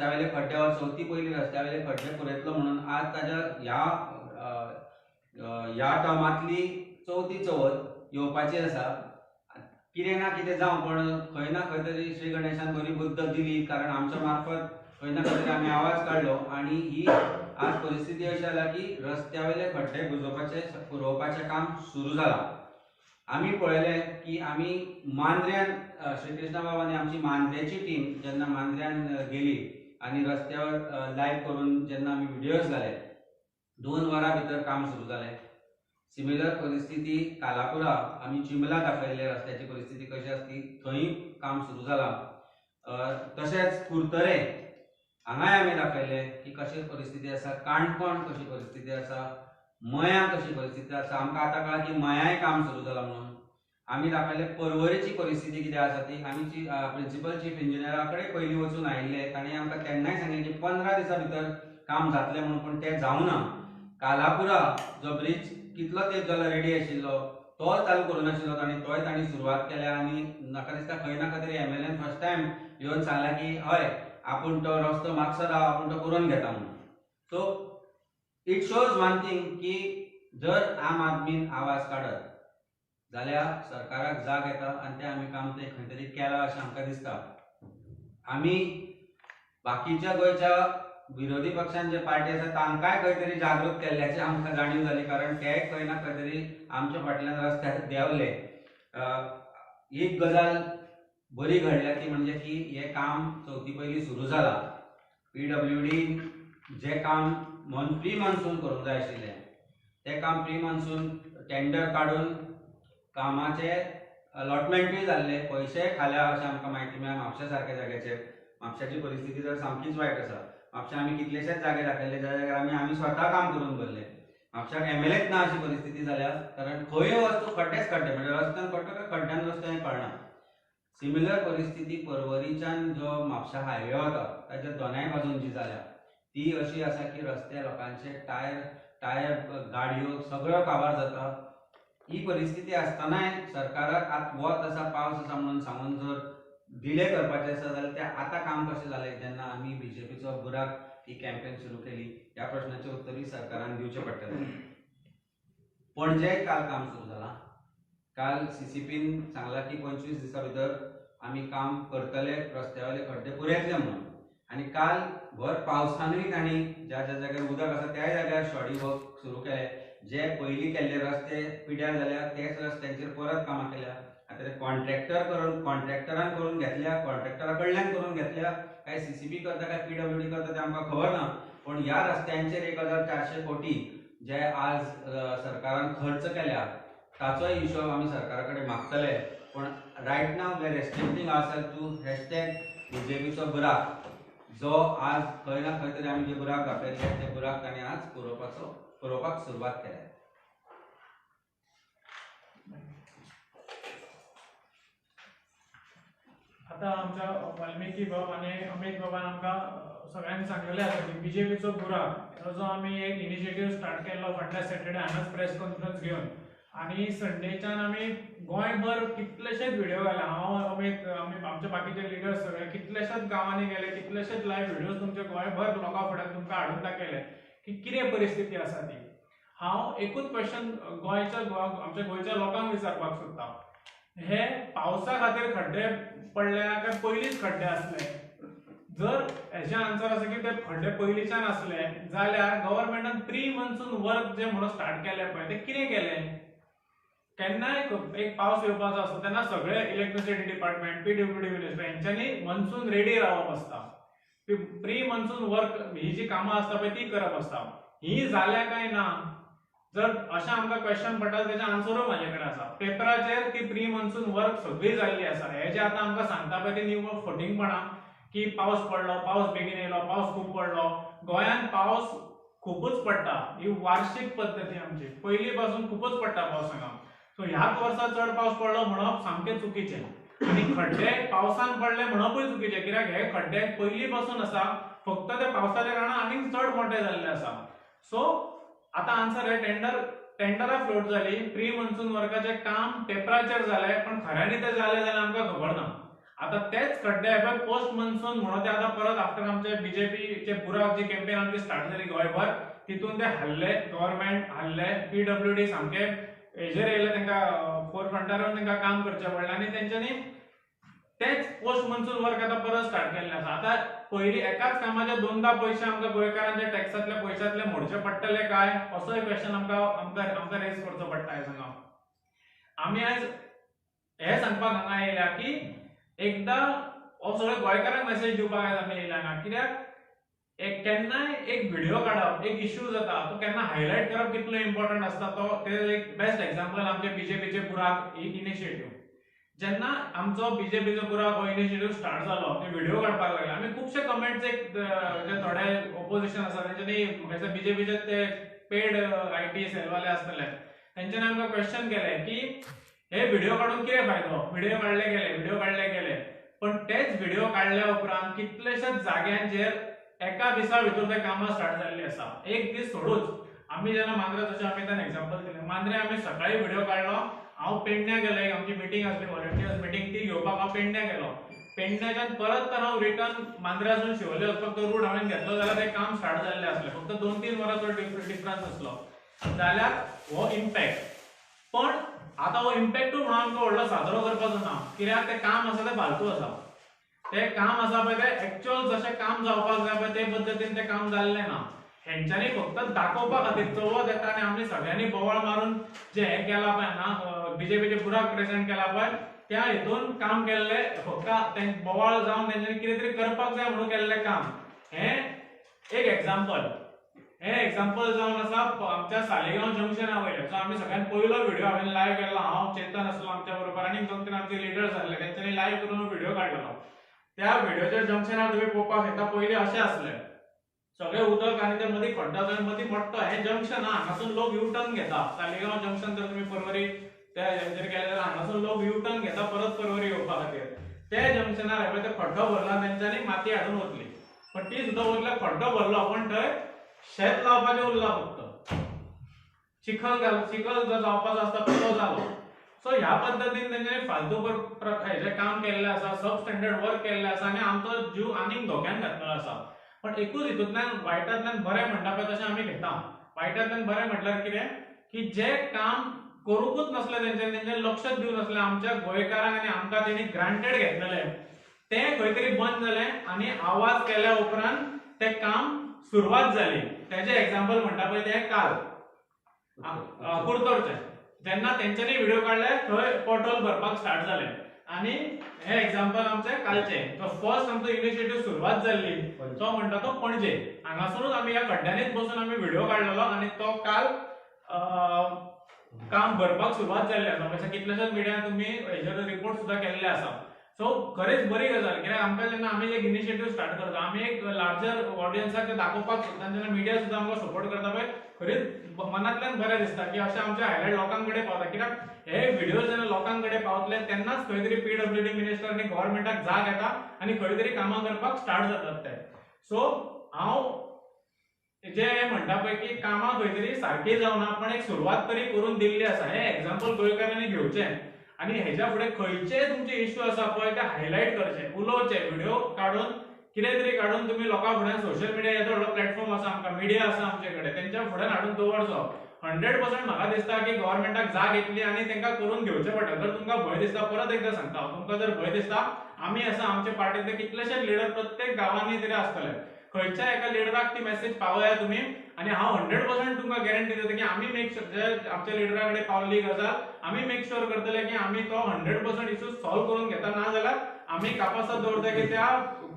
रस्त्यावेले खड्डे वा चवथी पयलीं रस्त्यावेले खड्डे पुरयतलो म्हणून आज ताज्या ह्या ह्या टर्मांतली चवथी चवथ येवपाची आसा. कितें ना कितें जावं, पण खंय ना खंय तरी श्री गणेशान बरी बुद्द दिली, कारण आमच्या मार्फत खंय ना खंय तरी आमी आवाज काडलो आनी ही आज परिस्थिती अशी जाल्या की रस्त्यावेले खड्डे बुजोवपाचें पुरोवपाचें काम सुरू जालां. आमी पळयलें की आमी मांद्र्यान श्री कृष्णा बाबा आनी आमची मांद्र्याची टीम जेन्ना मांद्र्यान गेली आनी रस्त्यावर लायव्ह करून जेन्ना आमी व्हिडियोज घाले, 2 वरां भितर काम सुरू जालें. सिमिलर परिस्थिती कालापुरा आमी चिंबला दाखयल्ले रस्त्याची परिस्थिती कशी आसती, थंय काम सुरू जालां. तशेंच कुर्तरे हांगाय आमी दाखयले की कशी परिस्थिती आसा, काणकोण कशी परिस्थिती आसा, मयां कशी परिस्थिती आसा. आमकां आतां कळ्ळां की मयांय काम सुरू जालां म्हणून. आमी दाखयले पर्वरेची परिस्थिती कितें आसा ती. आमी प्रिंसिपल चीफ इंजिनियरा कडेन पयलीं वचून आयिल्ले, ताणें आमकां तेन्नाय सांगलें की 15 दिसां भितर काम जातलें म्हणून, पूण तें जावना. कालापुरा जो ब्रिज कितलो तेंप जालो रेडी आशिल्लो तो चालू करूं नाशिल्लो तांणी, तोय तांणी सुरवात केल्या. आनी म्हाका दिसता खंय ना खंय तरी एमएलएन फर्स्ट टायम येवन सांगला की हय आपूण तो रस्तो मागसो राव, आपूण तो करून घेता म्हणून. So it shows one thing की जर आम आदमीन आवाज काडत जाल्यार सरकाराक जाग येता आनी तें आमी काम तें खंय तरी केलां अशें आमकां दिसता. आमी बाकीच्या गोंयच्या विरोधी पक्षान जे पार्टी आसा तांकांय खंय तरी जागृत केल्ल्याची आमकां जाणीव जाली, कारण ते खंय ना खंय तरी आमच्या फाटल्यान रस्त्यार देंवले. एक गजाल बरी घडल्या ती म्हणजे की हें काम चवथी पयलीं सुरू जालां. पीडब्ल्यूडी जें काम प्री मॉन्सून करूंक जाय आशिल्लें तें काम प्री मॉन्सून टेंडर काडून कामाचे अलॉटमेंटूय जाल्ले, पयशेय खाल्या अशें आमकां म्हायती मेळ्ळ्या. म्हापशा सारक्या जाग्याचेर म्हापशाची परिस्थिती तर सामकीच वायट आसा. म्हापशा आमी कितलेशेच जागे दाखयले ज्या जाग्यार आमी आमी स्वता काम करून भरले. म्हापशाक एमएलएच ना अशी परिस्थिती जाल्या, कारण खंय वस्तू खड्डेच खड्डे, म्हणजे रस्त्यान खड्डो काय खड्ड्यान रस्तो हें कळना. सिमिलर परिस्थिती पर्वरीच्यान जो म्हापशा हायवे वता ताच्या दोनाय बाजून जी जाल्या ती अशी आसा की रस्ते लोकांचे टायर टायर गाडयो सगळ्यो काबार जाता. ही परिस्थिती आसतनाय सरकाराक आतां वत आसा पावस आसा म्हणून सांगून जर डिले करपाचें आसा जाल्यार तें आतां काम कशें जालें जेन्ना आमी बीजेपीचो बुराक ही कॅम्पेन सुरू केली, ह्या प्रश्नाचें उत्तरूय सरकारान दिवचें पडटलें. पणजे काल काम सुरू जालां. काल सीसीपीन सांगलां की 25 दिसां भितर आमी काम करतले, रस्त्या वयले खड्डे पुरयतले म्हणून. आनी काल भर पावसानूय तांणी ज्या ज्या जाग्यार उदक आसा त्याय जाग्यार शॉडी वर्क सुरू केले. जे पयलीं केल्ले रस्ते पिड्यार जाल्या तेच रस्त्यांचेर परत कामां केल्या. आतां ते कॉन्ट्रॅक्टर करून कॉन्ट्रॅक्टरान करून घेतल्या, कॉन्ट्रॅक्टरा कडल्यान करून घेतल्या, काय सीसीपी करता काय पीडब्ल्यूडी करता तें आमकां खबर ना. पूण ह्या रस्त्यांचेर 1400 कोटी जे आज सरकारान खर्च केल्या ताचोय हिशोब आमी सरकारा कडेन मागतले. पूण right now we are restricting ourselves to hashtag बीजेपीचो बुराक, जो आज खंय ना खंय तरी आमी जे बुराक दाखयल्ले ते बुराक तांणी आज पुरोवपाक सुरवात केल्या. आतां आमच्या वाल्मिकी बाब आनी अमित बाबान आमकां सगळ्यांनी सांगलेलें आसा की बीजेपीचो बुराक हो जो आमी एक इनिशिएटीव स्टार्ट केल्लो फाटल्या सॅटर्डे हांगाच प्रेस कॉन्फरन्स घेवन, आनी संडेच्यान आमी गोंयभर कितलेशेच व्हिडियो घाले. हांव अमित आमी आमचे बाकीचे लिडर्स सगळे कितलेशेच गांवांनी गेले, कितलेशेच लायव्ह व्हिडियोज तुमचे गोंयभर लोकां फुड्यान तुमकां हाडून दाखयले की कितें परिस्थिती आसा ती. हांव एकूच क्वेश्चन गोंयच्या आमच्या गोंयच्या लोकांक विचारपाक सोदता, हे पावसा खातीर खड्डे पडले काय पयलींच खड्डे आसले? जर हेजें आन्सर आसा की ते खड्डे पयलींच्यान आसले जाल्यार गव्हर्मेंटान प्री मॉन्सून वर्क जे म्हणून स्टार्ट केलें पळय तें कितें केलें? केन्नाय एक पावस येवपाचो आसता तेन्ना सगळे इलेक्ट्रिसिटी डिपार्टमेंट, पीडब्ल्यूडी मिनिस्टर हेंच्यांनी मॉन्सून रेडी रावप आसता. प्री मॉन्सून वर्क ही जी कामां आसता पळय ती करप आसता. ही जाल्या काय ना जर अशें आमकां क्वेश्चन पडटा तेजें आन्सरूय म्हाजे कडेन आसा. पेपराचेर ती प्री मॉन्सून वर्क सगळी जाल्ली आसा. हे जे आतां आमकां सांगता पळय ते निव्वळ फटींगपणां की पावस पडलो, पावस बेगीन येयलो, पावस खूब पडलो. गोंयांत पावस खुबूच पडटा, ही वार्षीक पद्दती आमची, पयलीं पासून खुबूच पडटा पावस हांगा. सो ह्याच वर्सा चड पावस पडलो म्हणप सामकें चुकीचें, आनी खड्डे पावसान पडले म्हणपूय चुकीचें, कित्याक हे खड्डे पयलीं पासून आसा, फक्त ते पावसाच्या कारणान आनीक चड मोठे जाल्ले आसा. सो आतां आन्सर हे टेंडरां फ्लोट जाली, प्री मॉन्सून वर्काचें काम पेपराचेर जालें, पण खऱ्यांनी तें जालें जाल्यार आमकां खबर ना. आतां तेच खड्डे पळय पोस्ट मॉन्सून म्हणून ते आतां परत आफ्टर आमचे बीजेपीचे बुराक जी कॅम्पेन आमची स्टार्ट जाली गोंयभर, तितून ते हाल्ले, गव्हर्मेंट हाल्ले, पीडब्ल्यूडी सामके हेजेर येयले, तांकां फोर फ्रंटार येवन तांकां काम करचें पडलें आनी तेंच्यांनी तेच पोस्ट मॉन्सून वर्क आतां परत स्टार्ट केल्लें आसा. आतां पयलीं एकाच कामाचे दोनदा पयशे आमकां गोंयकारांच्या टॅक्सांतले पयशांतले मोडचे पडटले काय, असोय क्वेश्चन आमकां आमकां आमकां रेज करचो पडटा. आयज हांगा आमी आयज हें सांगपाक हांगा येयल्या की एकदां हो सगळे गोंयकारांक मेसेज दिवपाक आयज आमी येयल्या हांगा, कित्याक एक केन्नाय एक व्हिडिओ काडप, एक इश्यू जाता तो केन्ना हायलायट करप कितलो इम्पॉर्टंट आसता तो ते एक बेस्ट एग्जाम्पल आमचे बीजेपीचे बुराक ही इनिशिएटीव. जेन्ना आमचो बीजेपीचो बुराक हो इनिशिएटीव स्टार्ट जालो, ते व्हिडिओ काडपाक लागले, आमी खुबशे कमेंट्स एक जे थोडे ओपोजिशन आसा तेंच्यांनी, बीजेपीचे ते पेड IT सेलवाले आसतले, तेंच्यांनी आमकां क्वेश्चन केले की हे व्हिडिओ काडून कितें फायदो, व्हिडिओ काडले गेले, व्हिडिओ काडले गेले. पण तेच व्हिडिओ काडल्या उपरांत कितलेशाच जाग्यांचेर एका दिसा भितर ते कामां स्टार्ट जाल्ली आसा. एक दीस सोडूच आमी जेन्ना मांद्रे, जशें आमी त्यान एग्जाम्पल दिलें, मांद्रे आमी सकाळी व्हिडिओ काडलो, हांव पेडण्या गेलो, एक आमची मिटींग आसली व्हॉलंटियर्स मिटींग, ती घेवपाक हांव पेडण्या गेलो. पेडण्याच्यान परत तर हांव रिटर्न मांद्र्यासून शिवोले वचपाक तो रूट हांवें घेतलो जाल्यार तें काम स्टार्ट जाल्लें आसलें, फक्त 2-3 वरांचो डिफरन्स आसलो. जाल्यार हो इम्पॅक्ट, पण आतां हो इम्पॅक्टूय म्हणून आमकां व्हडलो साजरो करपाचो ना, कित्याक तें काम आसा तें फालतू आसा. तें काम आसा पळय तें एक्चुअल जशें काम जावपाक जाय पळय ते पद्दतीन तें काम जाल्लें ना. हेंच्यांनी फक्त दाखोवपा खातीर चवथ येता आनी आमी सगळ्यांनी बोवाळ मारून जें हें केलां पळय हांगा बीजेपीचे बुराक प्रेझेंट केला पळय त्या हितून काम केल्लें, फक्त बोवाळ जावन तेंच्यांनी कितें तरी करपाक जाय म्हणून केल्लें काम. हें एक एग्जाम्पल, हें एग्जाम्पल जावन आसा आमच्या सालेगांव जंक्शना वयलें, जो आमी सगळ्यान पयलो व्हिडिओ हांवें लायव्ह केल्लो, हांव चेतन आसलो आमच्या बरोबर आनी 2-3 आमचे लिडर्स आसले, तेंच्यांनी लायव्ह करून व्हिडिओ काडलेलो. त्या व्हिडिओच्या जंक्शनार तुमी पळोवपाक शकता पयलीं अशें आसलें, सगळें उदक आनी ते मदीं खड्डो जावन मदीं मोडटो. हें जंक्शन आहा, हांगासून लोक यू टर्न घेता. सालिगांव जंक्शन जर तुमी पर्वरी त्या हेजेर गेले जाल्यार हांगासून लोक यू टर्न घेता परत पर्वरी येवपा खातीर. त्या जंक्शनार हे पळय ते खड्डो भरला, तेंच्यांनी माती हाडून ओतली, पण ती सुद्दां ओतल्या, खड्डो भरलो पण थंय शेत लावपाचें उरलां, फक्त चिखल घाल, चिखल जो जावपाचो आसता तो जालो. सो ह्या पद्दतीन तेंच्यांनी फालतू हेजें काम केल्लें आसा, सब स्टँडर्ड वर्क केल्लें आसा आनी आमचो जीव आनीक धोक्यान घातलेलो आसा. पण एकूच हितूंतल्यान वायटांतल्यान बरें म्हणटा पळय तशें आमी घेता. वायटांतल्यान बरें म्हटल्यार कितें की जें काम करूंकूच नासलें तेंच्यांनी, तेंचें लक्षच दिवं नासलें आमच्या गोंयकारांक आनी आमकां तेणी ग्रांटेड घेतलेलें, तें खंय तरी बंद जालें आनी आवाज केल्या उपरांत तें काम सुरवात जाली. तेजें एग्जाम्पल म्हणटा पळय तें काल कुरतोरचें, जेन्ना तेंच्यांनी व्हिडिओ काडले थंय पोर्टल भरपाक स्टार्ट जालें. आनी हे एग्जाम्पल आमचें कालचें, तो फर्स्ट आमचो इनिशिएटीव सुरवात जाल्ली तो म्हणटा तो पणजे, हांगासरूच आमी ह्या खड्ड्यांनीच बसून आमी व्हिडिओ काडलेलो आनी तो काल काम भरपाक सुरवात जाल्ली आसा. म्हणजे कितल्याशाच मिडियान तुमी हेजेर रिपोर्ट सुद्दां केल्ले आसा. सो खरेंच बरी गजाल, कित्याक आमकां जेन्ना आमी एक इनिशिएटीव स्टार्ट करता, आमी एक लार्जर ऑडियन्साक ते दाखोवपाक सोदता, जेन्ना मिडिया सुद्दां आमकां सपोर्ट करता पळय, खरीच मनांतल्यान बरें दिसता की अशें आमचे हायलायट लोकां कडेन पावता. कित्याक हे व्हिडिओ जेन्ना लोकां कडेन पावतले तेन्नाच खंय तरी पीडब्ल्यूडी मिनिस्टर आनी गव्हर्मेंटाक जाग येता आनी खंय तरी कामां करपाक स्टार्ट जातात ते. सो हांव जे म्हणटा पळय की कामां खंय तरी सारकी जावना पण एक सुरवात तरी करून दिल्ली आसा. हें एग्जाम्पल गोंयकारांनी घेवचें आनी हेज्या फुडें खंयचेय तुमचे इश्यू आसा पळय ते हायलायट करचे, उलोवचे, व्हिडिओ काडून कितें तरी काडून तुमी लोकां फुड्यान, सोशल मिडिया येदो व्हडलो प्लॅटफॉर्म आसा आमकां, मिडिया आसा आमचे कडेन, तेंच्या फुड्यान हाडून दवरचो. 100% म्हाका दिसता की गव्हर्मेंटाक जाग येतली आनी तांकां करून घेवचें पडटलें. जर तुमकां भंय दिसता, परत एकदां सांगता, तुमकां जर भंय दिसता, आमी आसा, आमचे पार्टींतले कितलेशे लिडर प्रत्येक गांवांनी तरी आसतले, खंयच्या एका लिडराक ती मेसेज पावया तुमी आनी हांव 100% तुमकां गॅरंटी दिता की आमी मेक शुअर, जे आमच्या लिडरा कडेन पावल्ली गजाल आमी मेक शुअर करतले की आमी तो 100% इशू सॉल्व करून घेता. ना जाल्यार आमी कापास्ताद दवरता की त्या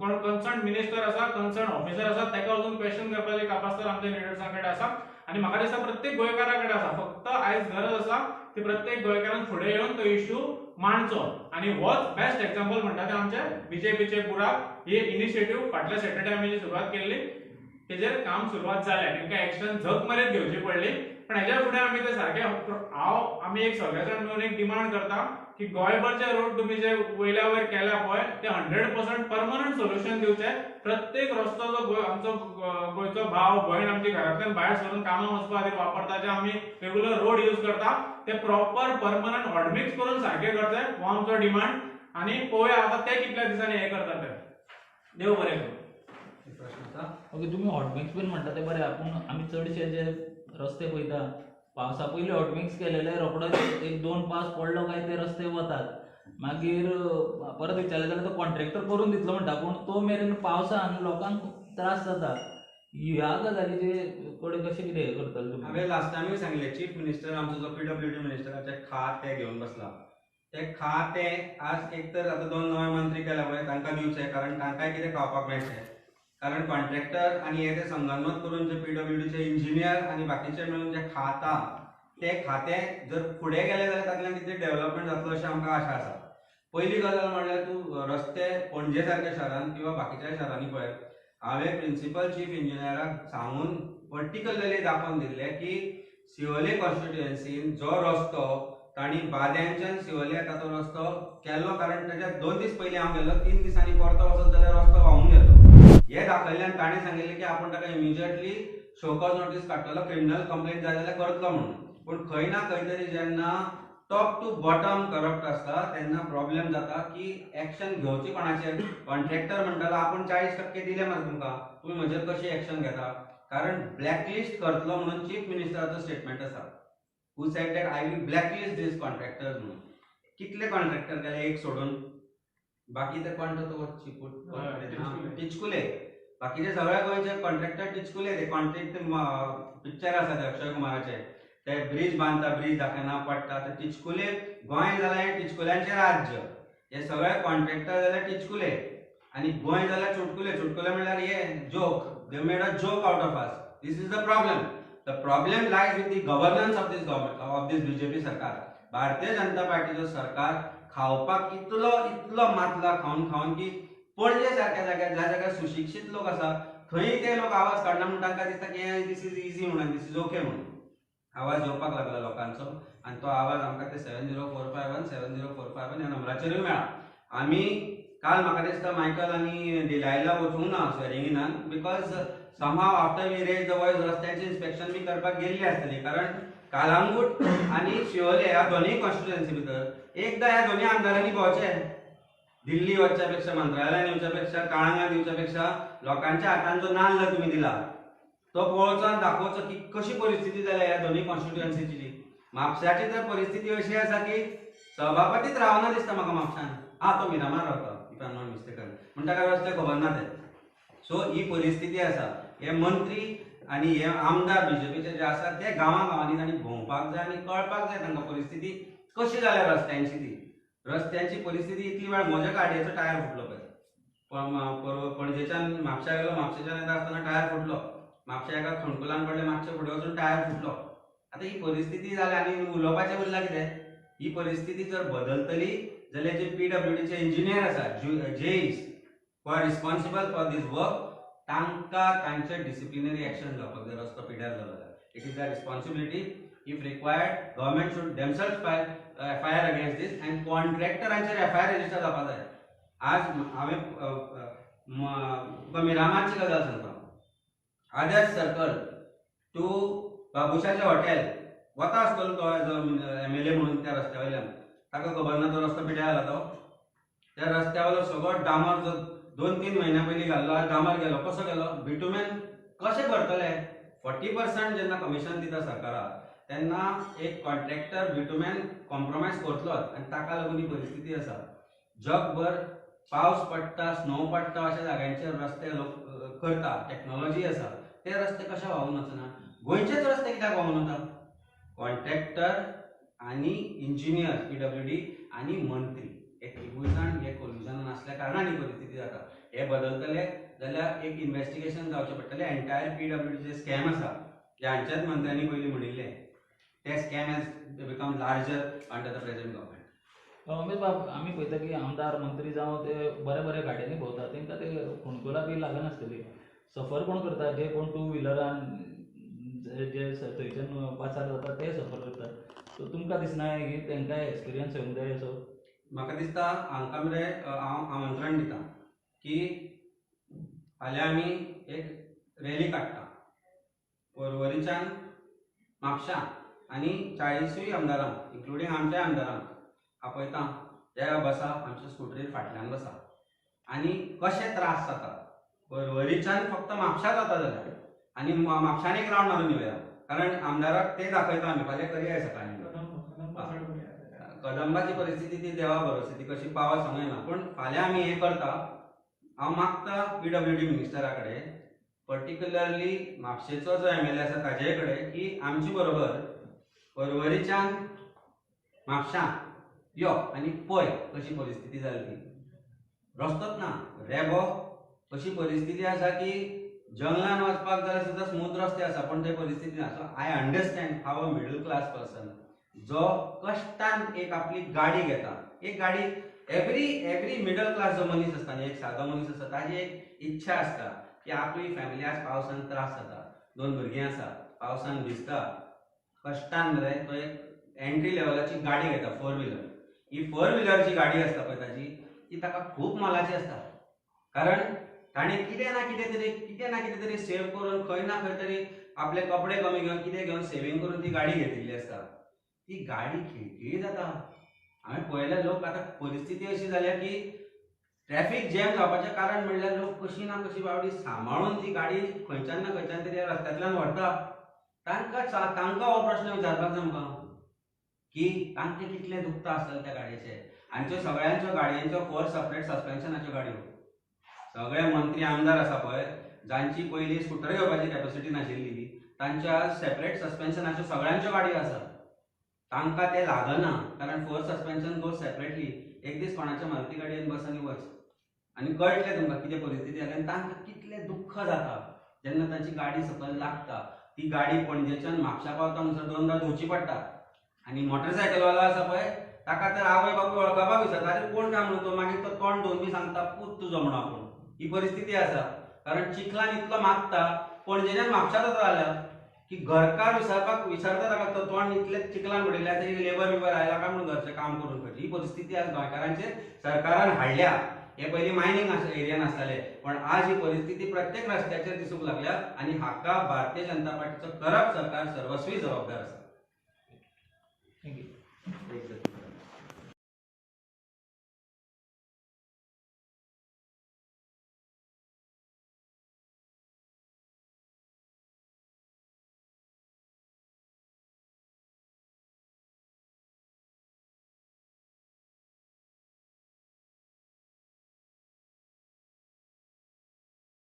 कोण कन्सर्न मिनिस्टर आसा, कन्सर्न ऑफिसर आसा, ताका वचून क्वेश्चन करपाची कापास्ताद आमच्या लिडर्सां कडेन आसा आनी म्हाका दिसता प्रत्येक गोंयकारा कडेन आसा. फक्त आयज गरज आसा ती प्रत्येक गोंयकारान फुडें येवन तो इशू मांडचो आनी होच बेस्ट एग्जाम्पल म्हणटा ते आमचे बीजेपीचे बुराक ही इनिशिएटीव फाटल्या सॅटर्डे आमी जी सुरवात केल्ली तेजेर काम सुरवात जालें. तांकां एक्शन झक मारीत घेवची पडली, पण हेज्या फुडें आमी ते सारके हांव आमी एक सगळे जाण मेळून एक डिमांड करता की गोंयभरचे रोड तुमी जे वयल्या वयर केल्या पळय ते 100% परमनंट सोल्युशन दिवचें. प्रत्येक रस्तो जो आमचो गोंयचो भाव भयण आमच्या घरांतल्यान भायर सरून कामाक वचपा खातीर वापरता, जे आमी रेगुलर रोड यूज करता ते प्रॉपर परमनंट हॉटमिक्स करून सारके करचे, हो आमचो डिमांड. आनी पळोवया आतां ते कितल्या दिसांनी हें करतात ते. देव बरें करूं. ओके, तुमी हॉटमिक्स बीन म्हणटा ते बरें, पूण आमी चडशे जे रस्ते पळयता पावसा पयलीं हॉटमिक्स केलेले रोकडोच एक दोन पावस पडलो काय ते रस्ते वतात. मागीर परत विचारलें जाल्यार तो कॉन्ट्रॅक्टर करून दितलो म्हणटा, पूण तो मेरेन पावसान लोकांक त्रास जाता. ह्या गजालीचे कडेन कशें कितें हें करतले तुमी? हांवें लास्ट टायमूय सांगलें, चीफ मिनिस्टर आमचो जो पीडब्ल्यूडी मिनिस्टराचें खातें घेवन बसला, तें खातें आज एक तर आतां दोन नवे मंत्री केल्या पळय तांकां दिवचें, कारण तांकांय कितें खावपाक मेळचें. कारण कॉन्ट्रॅक्टर आनी हे ते संगनमत करून जे पीडब्ल्यूडीचे इंजिनियर आनी बाकीचे मेळून जे खाता ते खातें जर फुडें गेलें जाल्यार तातूंतल्यान कितें डेव्हलपमेंट जातलो अशें आमकां आशा आसा. पयली गजाल म्हणल्यार तूं रस्ते पणजे सारक्या शारान किंवा बाकीच्या शारांनी पळय, हांवें प्रिंसिपल चीफ इंजिनियराक सांगून पर्टिक्युलरली दाखोवन दिल्लें की शिवोले कॉन्स्टिट्युएन्सीन जो रस्तो तांणी बाद्यांच्यान शिवोले येता तो रस्तो केल्लो, कारण ताच्या 2 दीस पयलीं हांव गेल्लो, 3 दिसांनी परतो वचत जाल्यार रस्तो व्हांवून गेलो. हे दाखयल्ल्यान ताणें सांगिल्लें की आपूण ताका इमिजिएटली शोकॉज नोटीस काडटलो, क्रिमिनल कंप्लेन जाय जाल्यार करतलो म्हणून. पूण खंय ना खंय तरी जेन्ना टॉप टू बॉटम करप्ट आसता तेन्ना प्रॉब्लेम जाता की एक्शन घेवची कोणाचेर. कॉन्ट्रॅक्टर म्हणटालो आपूण 40% दिले मरे तुमकां, तुमी म्हजेर कशी एक्शन घेता, कारण ब्लॅकलिस्ट करतलो म्हणून चीफ मिनिस्टराचो स्टेटमेंट आसा, who said that I will blacklist these contractors म्हणून. कितले कॉन्ट्रॅक्टर गेले एक सोडून, बाकी ते कोण तो टिचकुले, बाकीचे सगळे गोंयचे कॉन्ट्रॅक्टर टिचकुले. ते कॉन्ट्रॅक्ट पिक्चर आसा ते अक्षय कुमाराचे, ते ब्रिज बांदता, ब्रिज दाखयना पडटा. ते टिचकुले गोंय जाल्यार हें टिचकुल्यांचें राज्य, हे सगळे कॉन्ट्रॅक्टर जाल्यार टिचकुले आनी गोंय जाल्यार चुटकुले. चुटकुले म्हणल्यार हे joke, they made a joke out of us. This is the problem. The problem lies with the governance of this government, of this BJP सरकार. भारतीय जनता पार्टीचो सरकार खावपाक इतलो इतलो मातला खावन खावन की पणजे सारक्या जाग्यार ज्या जाग्यार सुशिक्षीत लोक आसा थंय ते लोक आवाज काडना म्हूण तांकां दिसता की दीस is easy म्हणून, दीस is okay म्हणून आवाज येवपाक लागला लोकांचो. आनी तो आवाज आमकां ते 70451 70451 ह्या नंबराचेरूय मेळ्ळा. आमी काल म्हाका दिसता मायकल आनी डिलायला वचूंक ना स्वेरिंग इनाक, because somehow after we raise the voice रस्त्यांचे इन्स्पेक्शन बी करपाक गेल्ली आसतली. कारण कालांगूट आनी शिवोले ह्या दोनूय कॉन्स्टिट्युएन्सी भितर एकदां ह्या दोनूय आमदारांनी भोंवचें, दिल्ली वचच्या पेक्षा, मंत्रालयान येवच्या पेक्षा, काळंगात येवच्या पेक्षा लोकांच्या हातान जो नाल्ल तुमी दिला तो पळोवचो आनी दाखोवचो की कशी परिस्थिती जाल्या ह्या दोनूय कॉन्स्टिट्युएन्सीची. म्हापशाची तर परिस्थिती अशी आसा की सभापतीच रावना दिसता म्हाका म्हापशान. हा, तो मिरामार रावता if I am not mistaken, म्हण ताका रस्ते खबर ना ते. सो ही परिस्थिती आसा. हे मंत्री आनी हे आमदार बीजेपीचे जे आसा ते गांवां गांवांनी तांणी भोंवपाक जाय आनी कळपाक जाय तांकां परिस्थिती कशी जाल्या रस्त्यांची. ती रस्त्यांची परिस्थिती इतली वेळ म्हज्या गाडयेचो टायर फुटलो पळय, पणजेच्यान म्हापशा गेलो, म्हापशेच्यान येता आसतना टायर फुटलो, म्हापशा एका खणकुलान पडले, मातशें फुडें वचून टायर फुटलो. आतां ही परिस्थिती जाल्या आनी उलोवपाचें उरलां कितें. ही परिस्थिती जर बदलतली जाल्यार जे पीडब्ल्यूडीचे इंजिनियर आसा, JEs who are responsible for this work, तांकां तांचे डिसिप्लिनरी एक्शन जावपाक जाय रस्तो पिड्यार जालो जाल्यार. It is their responsibility. If required government should themselves file FIR against this and कॉन्ट्रॅक्टरांचेर FIR register जावपाक जाय. आज हांवें तुका मिरामारची गजाल सांगता. आदर्श सर्कल टू बाबुशाचें हॉटेल वता आसतलो तो एज अ MLA म्हणून त्या रस्त्या वयल्यान, ताका खबर ना तो रस्तो पिड्यार जाला तो. त्या रस्त्या वयलो सगळो डामर जो 2-3 म्हयन्या पयलीं घाल्लो आज डामर गेलो. कसो गेलो? बिटुमेन कशें भरतले? 40% जेन्ना कमिशन दिता सरकाराक तेन्ना एक कॉन्ट्रॅक्टर बिटुमेन कॉम्प्रोमायज करतलोच आनी ताका लागून ही परिस्थिती आसा. जगभर पावस पडटा, स्नो पडटा अशा जाग्यांचेर रस्ते लोक करता, टॅक्नोलॉजी आसा, ते रस्ते कशे व्हांवून वचना? गोंयचेच रस्ते कित्याक व्हांवून वता? कॉन्ट्रॅक्टर आनी इंजिनियर पीडब्ल्यूडी आनी मंत्री हे तिगूय जाण हे कोल्युजनान आसल्या कारणान ही परिस्थिती जाता. हे बदलतले जाल्यार एक इन्वेस्टिगेशन जावचें पडटलें. एंटायर पीडब्ल्यूडीचे स्कॅम आसा जे हांच्याच मंत्र्यांनी पयलीं म्हणिल्लें, ते scam has become larger under the present government. Umesh बाब, आमी पळयता की आमदार मंत्री जावं ते बऱ्या बऱ्या गाडयांनी भोंवता, तांकां ते फोंडकुलां बी लागनासतली. सफर कोण करता? जे कोण टू व्हिलरान जे थंयच्यान पासार जाता ते सफर करता. सो तुमकां दिसना की तांकां एक्सपिरियन्स येवंक जाय असो? म्हाका दिसता हांकां मरे हांव आमंत्रण दिता की फाल्यां आमी एक रॅली काडटा पर्वरीच्यान म्हापशां आनी 40 आमदारांक इन्क्लुडींग आमच्या आमदारांक आपयता. त्या बसा आमच्या स्कुटरीर फाटल्यान बसा आनी कशे त्रास जाता पर्वरीच्यान फक्त म्हापशां जाता जाल्यार आनी म्हापशान एक रावंड मारून येवया, कारण आमदाराक ते दाखयता आमी फाल्यां करया सकाळीं. कदंबाची परिस्थिती ती देवा भरोसे, ती कशी पावत सांगू येना, पूण फाल्यां आमी हें करता. हांव मागता PWD मिनिस्टरा कडेन, पर्टिक्युलरली म्हापशेचो जो MLA आसा ताजे कडेन, की आमचे बरोबर पर्वरीच्यान म्हापशां यो आनी पळय कशी परिस्थिती जाली ती. रस्तोच ना, रेबो अशी परिस्थिती आसा की जंगलान वचपाक जाल्यार सुद्दां स्मूथ रस्ते आसा, पूण ते परिस्थिती ना. So I understand how a middle class person जो कश्टान एक आपली गाडी घेता, एक गाडी एवरी एवरी मिडल क्लास जो मनीस आसता न्ही, एक सादो मनीस आसता, ताजी एक इच्छा आसता की आपली फॅमिली आज पावसान त्रास जाता, 2 भुरगीं आसा, पावसान भिजता, कश्टान मरे तो एक एंट्री लेवलाची गाडी घेता, 4 व्हिलर. ही 4 व्हिलरची गाडी आसता पळय ताजी, ती ताका खूब मोलाची आसता, कारण ताणें कितें ना कितें तरी सेव करून खंय ना खंय तरी आपले कपडे कमी घेवन कितें घेवन सेवींग करून ती गाडी घेतिल्ली आसता. ती गाडी खिळखिळी जाता. हांवें पळयल्या लोक आतां परिस्थिती अशी जाल्या की ट्रॅफिक जॅम जावपाचें कारण म्हणल्यार लोक कशी ना कशी बावडी सांबाळून ती गाडी खंयच्यान ना खंयच्यान तरी रस्त्यांतल्यान व्हरता. तांकां हो प्रश्न विचारपाक जाय आमकां की तांकां कितलें दुखता आसतलें त्या गाडयेचें. आनी सगळ्यांच्यो गाडयांच्यो 4 सेपरेट सस्पेन्शनाच्यो गाडयो, सगळे मंत्री आमदार आसा पळय जांची पयलीं स्कुटर घेवपाची कॅपॅसिटी नाशिल्ली तांच्या सेपरेट सस्पेन्शनाच्यो सगळ्यांच्यो गाडयो आसा. तांकां ते लागना, कारण 4 सस्पेन्शन गोज सेपरेटली. एक दीस कोणाच्या मारुती गाडयेन बस आनी वच आनी कळटलें तुमकां कितें परिस्थिती जाली आनी तांकां कितलें दुख्ख जाता जेन्ना तांची गाडी सकयल लागता. ती गाडी पणजेच्यान म्हापशा पावता म्हणसर 2दा धुवची पडटा. आनी मोटरसायकलवालो आसा पळय ताका तर आवय बापूय वळखपाक विसरता, आरे कोण काय म्हणून तो, मागीर तो तोंड धुवन बी सांगता पूत तुजो म्हणून आपूण. ही परिस्थिती आसा, कारण चिखलान इतलो मागता पणजेच्यान म्हापशा जाता जाल्यार की घरकार विसरपाक विसरता ताका, तो तोंड इतलें चिखलान पडिल्लें आसा, लेबर बिबर आयला काय म्हणून घरचें काम करून करचें. ही परिस्थिती आज गोंयकारांचेर सरकारान हाडल्या. हे पयलीं मायनींग एरियान आसताले, पण आज ही परिस्थिती प्रत्येक रस्त्याचेर दिसूंक लागल्या आनी हाका भारतीय जनता पार्टीचो करप्ट सरकार सर्वस्वी जबाबदार आसा.